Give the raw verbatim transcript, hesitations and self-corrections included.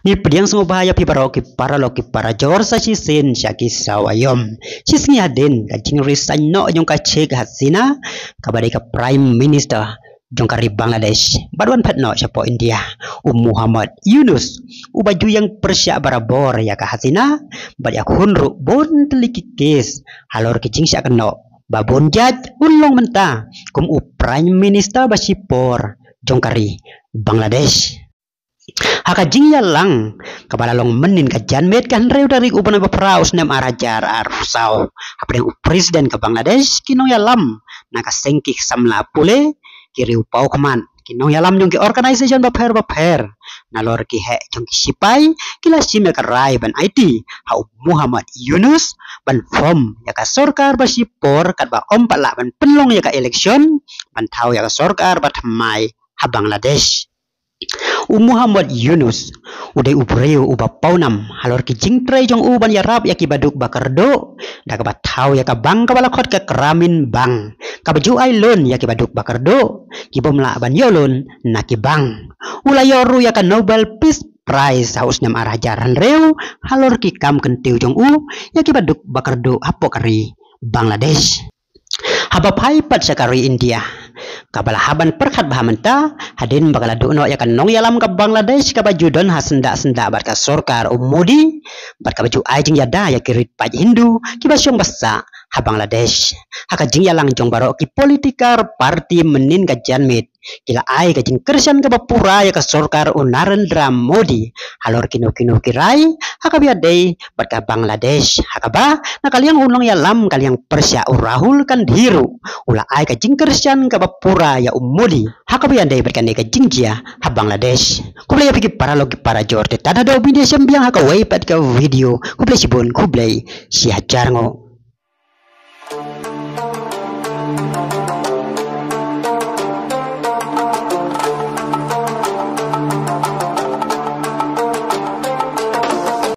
Ngi pdiang sngewbha ïa phi baroh ki paralok ki parajor sa shisien sha ki sawa ïom. Shi sngi hadien ka jingresign noh jong ka Sheikh Hasina, kaba dei ka Prime Minister jong ka ri Bangladesh, bad wan phet noh shapoh India u Muhammad Yunus, uba ju ïeng pyrshah barabor ïa ka Hasina bad ïakhun ruh bun tylli ki kes halor ki jingshah kynnoh ba bun jait un long mynta kum u Prime Minister ba shipor jong ka ri Bangladesh. Ha ka jingïalang kaba la long mynnin ka janmiet ka hynriew tarik u bnai ba phra u snem ar hajar arphew saw, hapdeng u President ka Bangladesh, ki nongïalam na ka seng ki samla pule, ki riew paw khmat, ki nongïalam jong ki organisation bapher bapher, nalor ki heh jong ki sipai, ki la shim ïa ka rai ban aiti ha u Muhammad Yunus ban form ïa ka sorkar ba shipor katba ym pat lah ban pynlong ïa ka election ban thaw ïa ka sorkar ba thymmai ha Bangladesh. U Muhammad Yunus u dei u briew uba pawnam halor ki jingtrei jong u ban ïarap ïa ki baduk ba kyrduh, da kaba thaw ïa ka bank kaba la khot ka Gramin Bank, kaba ju ai loan ïa ki baduk ba kyrduh ki bym lah ban ïoh loan na ki bank. U la ïoh ruh ïa ka Nobel Peace Prize ha u snem ar hajar hynriew halor ki kam kyntiew jong u ïa ki baduk ba kyrduh hapoh ka ri Bangladesh. Haba phai pat sha ka ri India, kaba la hap ban pyrkhat bha mynta, hadien ba ka la duh noh ïa ka nongïalam ka Bangladesh kaba ju don ha syndah syndah bad ka sorkar u Modi, bad kaba ju ai jingïada ïa ki rit paid Hindu kiba shong ba sah ha Bangladesh. Ha ka jingïalang jong baroh ki political party mynnin ka janmiet, ki la ai ka jingkyrshan kaba pura ïa ka sorkar u Narendra Modi halor kino kino ki rai ha kaba ïadei bad ka Bangladesh, ha kaba na ka liang u nongïalam ka liang pyrshah u Rahul Gandhi ruh u la ai ka jingkyrshan kaba pura ïa u Modi ha kaba ïadei bad kane ka jingjia ha Bangladesh. Khublei ïa phi ki paralok ki parajor, te tad haduh ban ïashem biang ha kawei pat ka video. Khublei shibun, khublei shihajar nguh.